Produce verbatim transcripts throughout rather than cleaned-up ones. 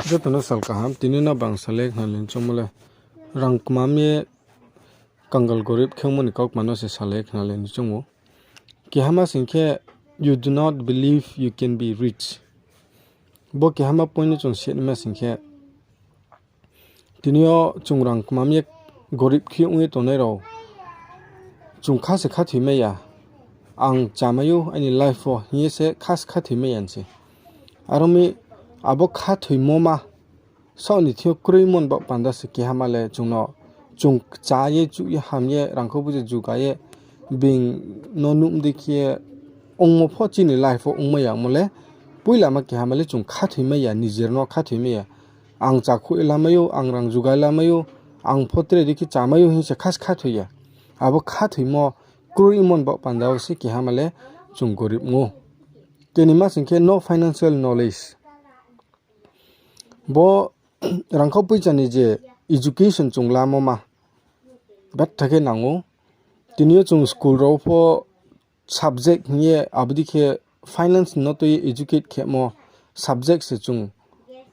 Joto no sal kaham, tini no bang salai khnalai ni choungmo le, rang kmam ye kangal gorib khe ongmo ni kaukma no se salai khnalai ni choung ou. Kehama sing khe, you do not believe you can be rich. Bo kehama point no chung sehnaima sing khe, tini yo chung rang kmam ye gorib khe ong ye tongnai rao, chung kha se khathoimai ya, ang chamai ou aini life wo hing ye se kha se khathoimai ya se. Aro mi abo khathoimo ma saoh ni thing yo kroimo ni baoh panda se kehama le chung no, chung kcha ye, chuh ye, ham ye, rangkhou poicha juga ye, being no nuh dei khe ongmo pho chini life wo ongmai ya mo le, poila ma kehama le chung khathoimai ya, nijer no khathoimai ya. Ang chakhouh ye lamai ou, ang rang juga ye lamai ou, ang pho tre dei khe chamai ou hing se kha se khathoi ya. Abo khathoimo kroimo ni baoh panda wo se kehama le chung gorib ong ou. Kenima sing khe no financial knowledge. Bo rangkhou poicha ni je education chung lamo ma, betha khe nang ou. Tini yo chung school rao pho subject hing ye abo dei khe finance no tui ye educate khemo subject se chung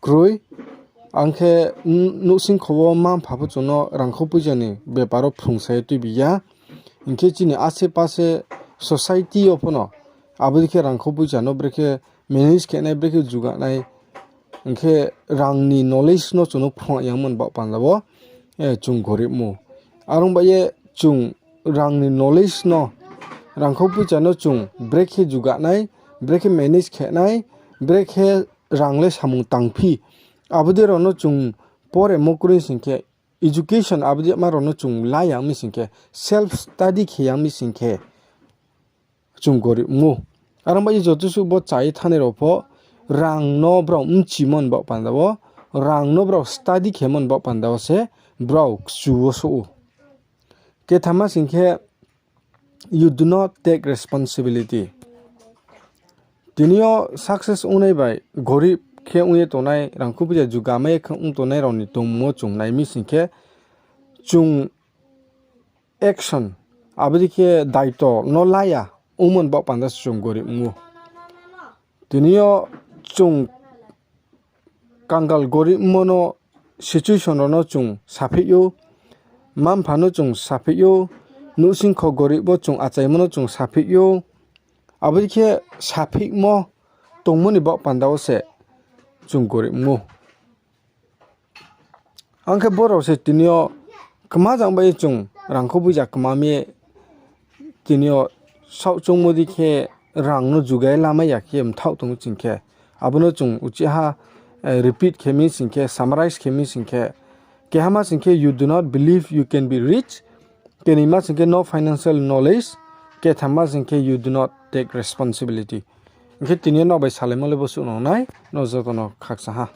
kroi. Ang khe n-, nouhsingkho wo mma-mpha pho chung no rangkhou poicha ni bepar wo phrungsa ye tuibi ya. Hing khe chini asepase society yo pho no abo dei khe rangkhou poicha no brekhe manage khe nai, brekhe juga nai, hing khe rang ni knowledge no chung no phrung yagmo ni baoh panda wo, eh, chung gorib ong ou. Are ong ba ye chung rang ni knowledge no, rangkhou poicha no chung brekhe juga nai, brekhe manage khe nai, brekhe rang le samung tangphi, abo dei rao no chung poremo kroi sing khe, education abo dei ma rao no chung la ya mi sing khe, self study khe ya mi sing khe, chung gorib ong ou. Are ong ba ye joto suh bo cha ye thanngnai rao pho rang no brao bchimo ni baoh panda wo, rang no brao study khemo ni baoh panda wo se brao kchu wo souh ou. Kethama sing khe, you do not take responsibility. Tini yo success ongnai bai gorib khe ong ye tongnai, rangkhou poicha juga mai ye khe ong tongnai rao ni tongmo chung nai mi sing khe, chung action, abo dei khe daito no la ya ongmo ni baoh panda se chung gorib ong ou. Tini yo chung kangal gorib mo no situation rao no chung sapheih ou, mma-mpha no chung sapheih ou, nouhsingkho gorib wo chung achaimo no chung sapheih ou, abo dei khe sapheihmo tongmo ni baoh panda wo se chung gorib ong ou. Ang khe brao se tini yo kma jang bai ye chung rangkhou poicha kma mi ye tini yo saoh choungmo dei khe rang no juga ye lamai ya khe mthaoh tong sing khe, abo no chung uchih ha, eh, repeat khe mi sing khe, summarize khe mi sing khe, kehama sing khe, you do not believe you can be rich, kenima sing khe, no financial knowledge, kethamma sing khe, you do not take responsibility. Hing khe tini yo nrao bai salaimo le bo suh no nai, nrao joto no khakchang ha.